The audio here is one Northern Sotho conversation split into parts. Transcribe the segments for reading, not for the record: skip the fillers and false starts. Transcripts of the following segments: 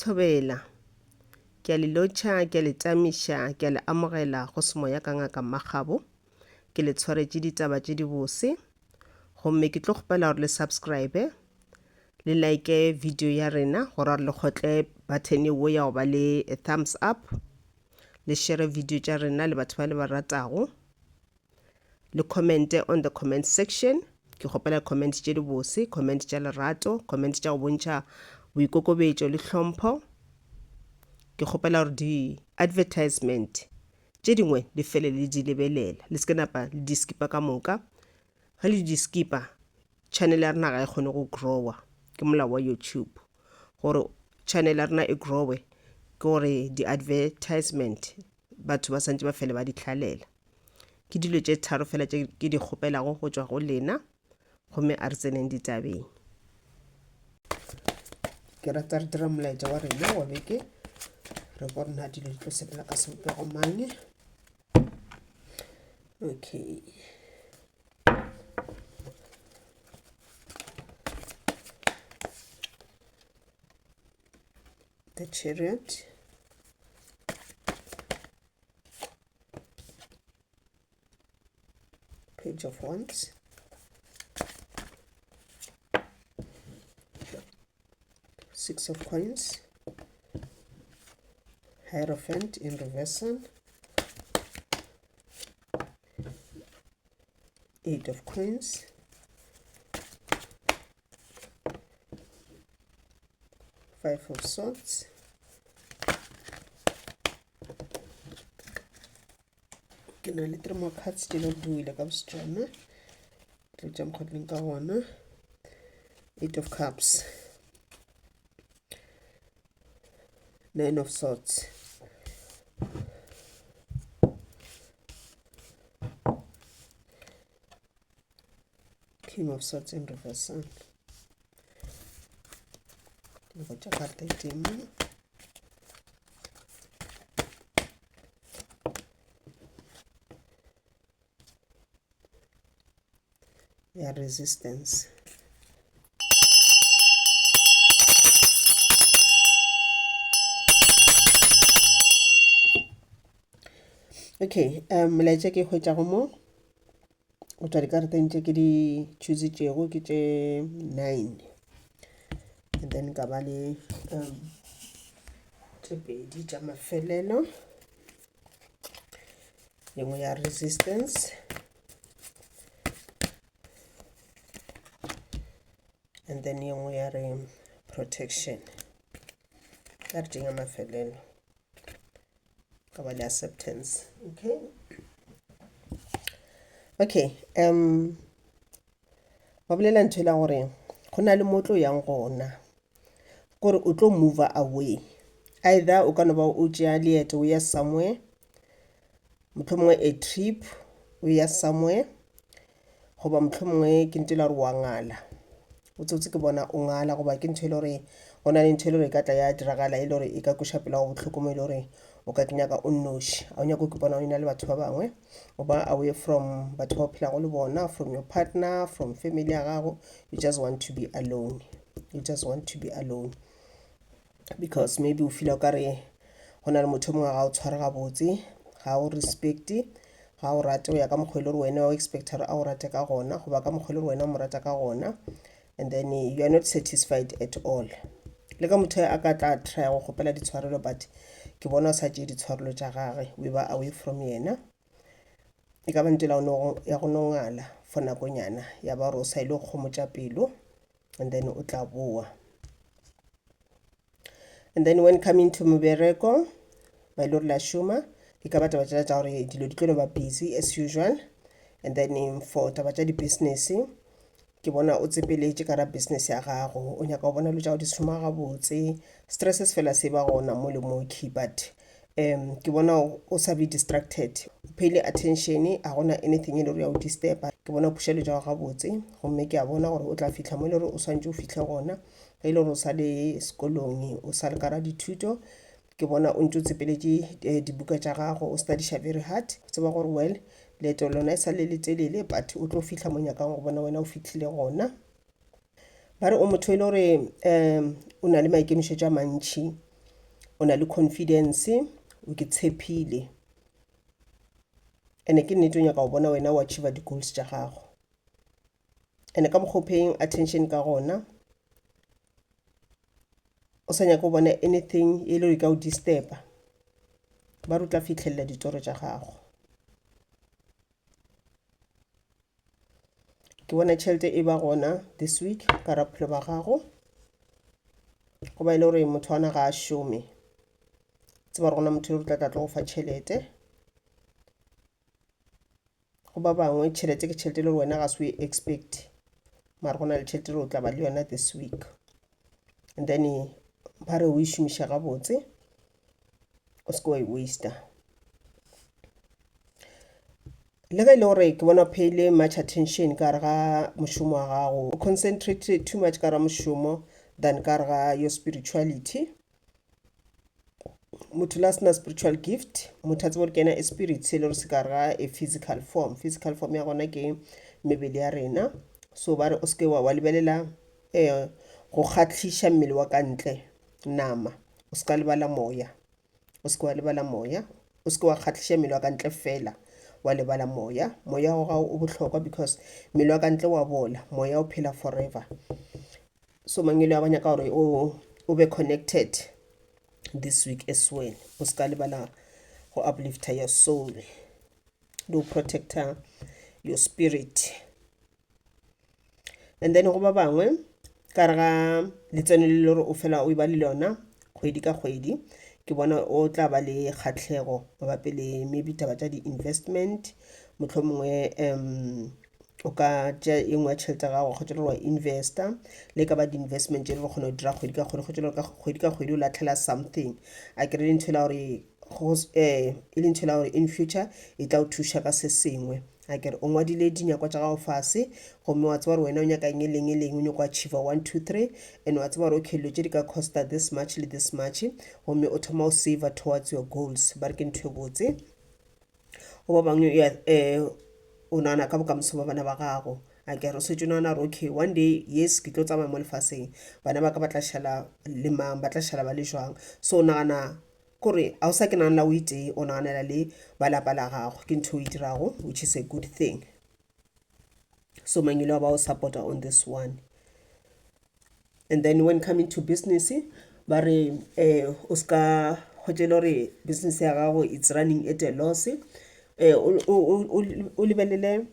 Thobela. Ke a le lotšha, ke a le tamiša, ke a le amogela go Semoya ka Ngaka Mmakgabo. Ke le tshwaretše ditaba tše dibose. Gomme ke tlo kgopela gore le subscribe, le like video ya rena gore gore le kgotle button yeo ya go ba le thumbs up, le share video tša rena le batho ba le ba ratago. Le commente on the comment section. Ke kgopela comment tše dibose, comment tša lerato, comment tša go bontšha boikokobetšo le hlompho. Ke kgopela gore di advertisement tše dingwe le fele le di lebelela, le se ke napa le di skipa ka moka. Ge le di skipa, channel ya rena ga e kgone go growa. Ke molao wa YouTube gore channel ya rena e growe ke gore di advertisement batho ba santše ba fele ba di hlalela. Ke dilo tše tharo fela tše ke di kgopelago go tšwa go lena, gomme a re tseneng ditabeng. Ke rata re dira molaetša wa rena wa beke, re bone na dilo di tlo sepela ka sebopego mang. Okay. The Chariot. Page of Wands. Six of Coins. Hierophant in reversal. Eight of Coins. Five of Swords. Ke na le three more cards tše le di wile ka bosetswana tlo tša mokgotleng ka gona. Eight of Cups, Nine of Swords. King of Swords in reverse. Ke go tša karta e tee mo. Ya resistance. Okay, um molaetša ke hwetšago mo go tšwa dikarateng tše ke di choositšego ke tše nine and then ka ba le um tše pedi tša mafelelo yengwe ya resistance and then yengwe ya re protection ka re tšeng ya mafelelo ka ba le acceptance. Okay, okay, um ba bolela ntho e la gore go na le mo tlo yang gona kore o tlo move away, either o ka no ba o tšea leeto o ya somewhere, mohlomongwe a trip o ya somewhere, goba mohlomongwe ke ntho e le gore wa ngala, botsebotse ke bona o ngala goba ke ntho e le gore go na le ntho e le gore e ka tla ya diragala e le gore e ka kweša pelo ya gago bohloko mo e le gore o ka nyaka o nnoši, ga o nyake go ipona o na le batho ba bangwe, o ba away from batho ba o phelago le bona, from your partner, from family ya gago, you just want to be alone, you just want to be alone because maybe o feel o ka re go na le motho o mongwe ga o tshware gabotse, ga o respecte, ga o rate go ya ka mokgwa e le gore wena o expecta gore a o rate ka gona goba ka mokgwa e le gore wena o mo rata ka gona, and then you are not satisfied at all. Le ka motho a ka tla try go kgopela ditshwarelo but ke bona o sa tšee ditshwarelo tša gage, we ba away from yena. E ka ba ntho ya go no ngala for nakonyana ya ba gore o sa ile go kgomotša pelo and then o tla boa. And then when coming to mebereko ba ile gore la šoma, e ka ba taba tšela tša gore dilo di tlo no ba busy as usual. And then for taba tša di-business ke bona o tsepeletše ka ra business ya gago, o nyaka go bona dilo tša gago di šoma gabotse, stress se fela se ba gona mo le mo key, but um ke bona o sa be distracted, o payile attention, ga gona anything e le gore ya o disturba. Ke bona o pusha dilo tša gago gabotse gomme ke a bona gore o tla fihla mo e le gore o swantše o fihle gona. Ge e le gore o sa le sekolong, o sa le ka ra dithuto, ke bona o ntše o tsepeletše dibuka tša gago, o studiša very hard, o tseba gore well leeto lona e sa le letelele but o tlo fihla mo nyakang go bona wena o fihlile gona. Ba re o motho e le gore um o na le maikemišetšo a mantšhi. O na le confidence, o ke tshepile and-e ke nnete o nyaka go bona wena o achiever di-goals tša gago. And-e ka mokgwa o paying attention ka gona, o sa nyake go bona anything e le gore e ka o disturb-a, ba re o tla fihlelela ditoro tša gago. Ke bona tšhelete e ba gona this week ka ra bophelo ba gago, go ba e le gore motho wa gona ga a šome, tseba gore gona motho yo o tla tla tlo go fa tšhelete. Go ba bangwe tšhelete ke tšhelete e le gore wena ga se o e expect, mara go na le tšhelete e le gore o tla ba le yona this week. And then ba re o e šomiše gabotse, o se ke wa e waster. Le ge e le gore ke bona o pay-ile much attention ka gare ga mošomo wa gago, o concentrate too much ka gare ga mošomo than ka gare ga your spirituality. Motho le a sena spiritual gift, motho a tsebe gore ke yena a spirit se e le gore se ka gare ga a physical form. Physical form ya gona ke mebele ya rena. So ba re o seke wa lebelela go kgahliša mmele wa ka ntle, nama, o se ka lebala moya. O se ke wa lebala moya, o se ke wa kgahliša mmele wa ka ntle fela wa lebala moya. Moya wa gago o bohlokwa because mmele wa ka ntle wa bola, moya o phela forever. So mangwele a ba nyaka gore o o be connected this week as well. O se ka lebala go uplifter your soul le go protector your spirit. And then go ba bangwe ka re ga letseno le le gore o fela o ba le lona kgwedi ka kgwedi, ke bona o tla ba le kgahlego mabapi le maybe taba tša di-investment. Mohlomongwe o ka tšea e nngwe ya tšhelete ya gago kgotsa le gore wa investa, le e ka ba di-investment tše le gore kgona go dira kgwedi ka kgwedi, kgotsa le gore ka kgwedi ka kgwedi o latlhela something. A ke re le ntho e la gore e le ntho e la gore in future e tla o thuša ka se sengwe. A ke re o ngwadile dinyakwa tša gago fase gomme wa tseba gore wena o nyaka eng le eng le eng, o nyako achiever 1 2 3, and wa tseba gore okay dilo tše di ka costa this much le this much, gomme o thoma o saver towards your goals. Ba re ke ntho e botse. Go ba bangwe o nagana ka bokamoso ba bana ba gago. A ke re o šetše o nagana gore okay one day yes ke tlo tsamaya mo lefaseng, bana ba ka ba tla šala le mang, ba tla šala ba le jwang. So o nagana kore a o sa ke naganela o itee, o naganela le ba lapa la gago. Ke ntho o e dirago which is a good thing. So mangwele a ba o supporta on this one. And then when coming to business, ba re o ska hwetša e le gore business ya gago it's running at a loss. O lebelele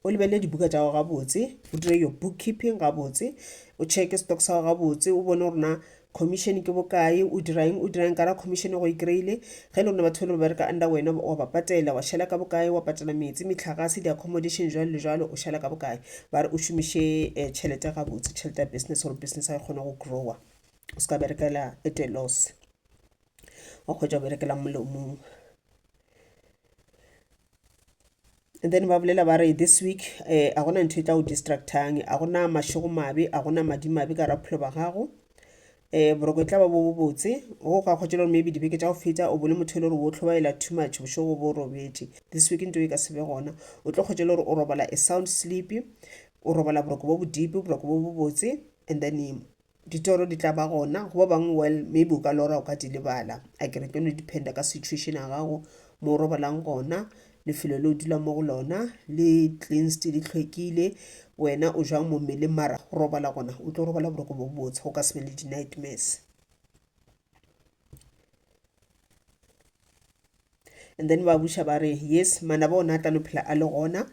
o lebelele dibuka tša gago gabotse, o dire your bookkeeping gabotse, o checke stock sa gago gabotse, o bone gore na commission ke bokae, o dira eng, o dira eng ka ra commission go e kry-ile. Ge e le gore batho ba bereka under wena wa ba patela, wa šala ka bokae, wa patela metsi, metlagase, di-accommodation jwalo le jwalo, o šala ka bokae. Ba re o šomiše tšhelete gabotse, tšhelete ya business gore business ya e kgone go grower. O se ka berekela at a loss, wa kgwetša o berekela molomong. And then ba bolela ba re this week a gona ntho e tla o distractang, a gona mašego mabe, a gona madimabe ka ra bophelo ba gago. Boroko e tla ba bo bobotse, go ka kgwetša le gore maybe dibeke tša go feta o bone motho e le gore o hlobaela too much bošego bo robetše. This week ntho e ka se be gona, o tlo kgwetša le gore o robala a sound sleep, o robala boroko bo bo deep, boroko bo bobotse, and then ditoro di tla ba gona. Go ba bangwe well maybe o ka lora o ka di lebala, a ke re tlo no dependa ka situation ya gago, mo o robalang gona, lefelo le o dulang mo go lona le cleansed, le hlwekile, wena o jwang mo mmeleng, mara go robala gona o tlo robala boroko bo botse, go ka se be le di-nightmares. And then ba buša ba re yes, manaba ona a tla no phela a le gona,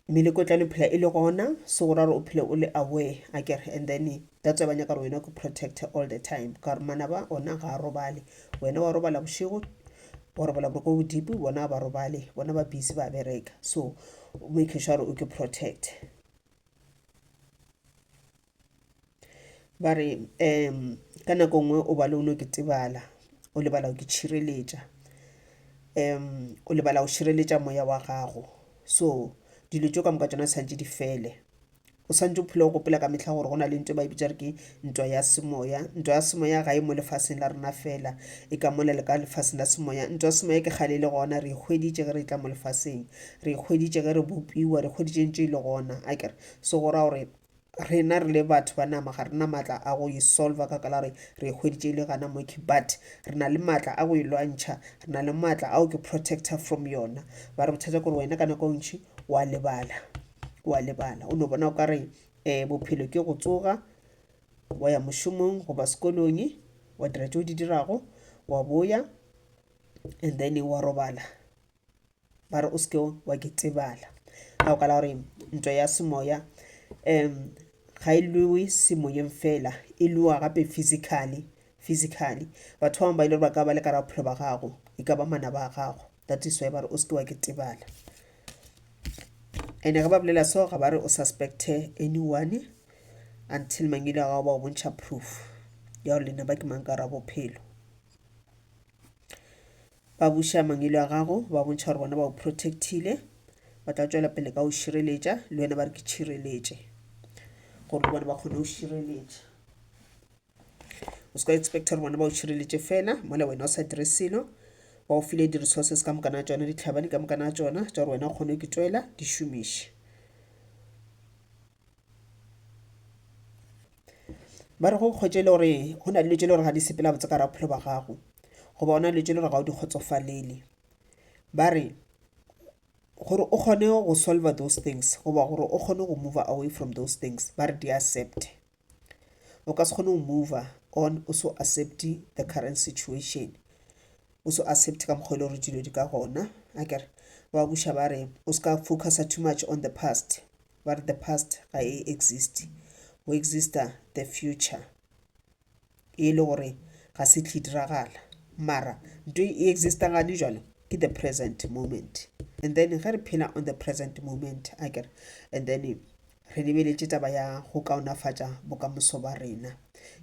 meleko e tla no phela e le gona, so go ra gore o phele o le aware, a ke re. And then that's why ba nyaka gore wena o protect all the time, ka gore manaba ona ga a robale, wena wa robala bošego, wa robala boroko bo deep, bona ba robale, bona ba busy ba bereka. So o make sure gore o ke protect. Ba re ka nako nngwe o ba le o no ke tebala, o lebala go ke tšhireletša, o lebala go šireletša moya wa gago. So dilo tšeo ka moka tšona tshwanetse di fele. O swantše o phele o gopola ka mehla gore go na le ntho e ba e bitša re ke ntwa ya semoya. Ntwa ya semoya ga e mo lefaseng la rena fela, e ka mola le ka lefaseng la semoya. Ntwa ya semoya ke kgale e le gona, re e hweditše ge re tla mo lefaseng, re e hweditše ge re bopiwa, re hweditše ntše e le gona, akere. So go ra gore Rena re le batho ba nama ga re na maatla a go e solver ka ka la gore re e hweditše e le gana mokhwi, but re na le maatla a go e lwantšha, re na le maatla a go ke protector from yona. Ba re bothata ke gore wena ka nako e ntši wa lebala, wa lebala. O no bona o ka re um bophelo ke go tsoga wa ya mošomong goba sekolong wa dira tšeo di dirago wa boya and then wa robala. Ba re o se ke wa ke tebala. Ka baka la gore ntwa ya semoya um ga e lwewe semoyeng fela, e lwewa gape physically, physically. Batho ba bangwe ba e le gore ba ka ba le ka gare ga bophelo ba gago, e ka ba manaba a gago. That is why ba re o se ke wa ke tebala. And-e ge ba bolela so ga ba re o suspect-e anyone until mangwele a gago ba go bontšha proof ya gore lenaba ke mang ka gare ga bophelo. Ba buša mangwele a gago ba bontšha gore bona ba go protect-ile, ba tla tšwela pele ka go šireletša le wena ba re ke tšhireletše gore le bona ba kgone go šireletša. O se ka expect-a gore bona ba go šireletše fela mola wena o sa dire selo. Ba go file di-resources ka mokana ga tšona, ditlhabane ka mokana ga tšona tša gore wena o kgone go di twela, di šomiše. Ba re go hwetše e le gore go na le dilo tše e le gore ga di sepela botse ka gare ga bophelo ba gago goba go na le dilo tše e le gore ga o di kgotsofalele. Ba re gore o kgone go solver those things goba gore o kgone go mover away from those things ba re di accept-e. O ka se kgone go mover on o so accept-e the current situation, o so accept-e ka mokgwa e le gore dilo di ka gona akere. Ba buša ba re o se ka focusa too much on the past. Ba re the past ga e exist, go exista the future e le gore ga se tle diragala. Mara ntho e existang gane jwale ke the present moment. And then ge re phela on the present moment akere, and then re lebeletše taba ya go kaonafatša bokamoso ba rena.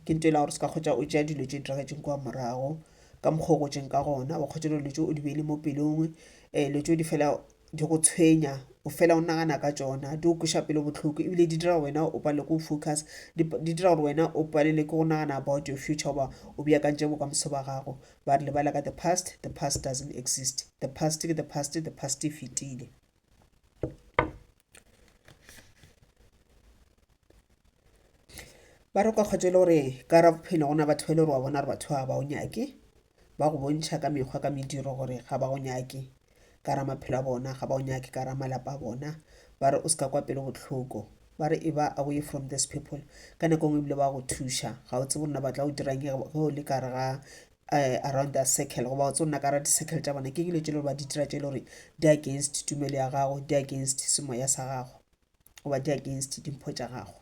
Ke ntho e la gore se ka kgotsa o tšea dilo tše di diragetšeng kua morago ka mokgwa o gotšeng ka gona, wa kgotsa dilo tše o di beile mo pelong, um dilo tšeo di fela di go tshwenya, o fela o nagana ka tšona, di go kweša pelo bohloko ebile di dira gore wena o palelwe ke go focus, di dira gore wena o palelwe ke go nagana about your future goba o beakantše bokamoso ba gago. Ba re lebala ka the past, the past doesn't exist. The past ke the past, the past e fetile. Ba re ka kgotsa e le gore ka ra bophelo go na batho ba e le gore wa bona gore batho ba ga ba o nyake, ba go bontšha ka mekgwa ka mediro gore ga ba go nyake. ka ra maphelo a bona, ga ba o nyake ka ra malapa a bona. Ba re o se ka kwa pelo bohloko, ba re e ba away from these people. Ka nako e nngwe ebile ba go thuša, ga o tsebe gore na ba tla go dirang ge o le ka gare ga around their circle goba o tsebe gore na ka gare ga di-circle tša bona ke eng dilo tše e le gore ba di dira tše e le gore di against tumelo ya gago, di against semoya sa gago goba di against dimpho tša gago.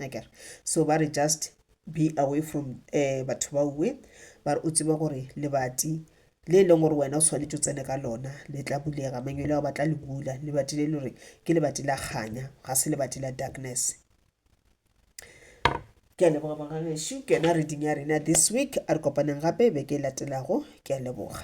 Akere so ba re just be away from um batho ba uwe, ba re o tsebe gore lebati le e leng gore wena o swanetše o tsene ka lona le tla bulega, mangwele ao ba tla le bula, lebati le le gore ke lebati la kganya, ga se lebati la darkness. Ke a leboga bagagešo, ke yona reading ya rena this week. A re kopaneng gape beke e latelago. Ke a leboga.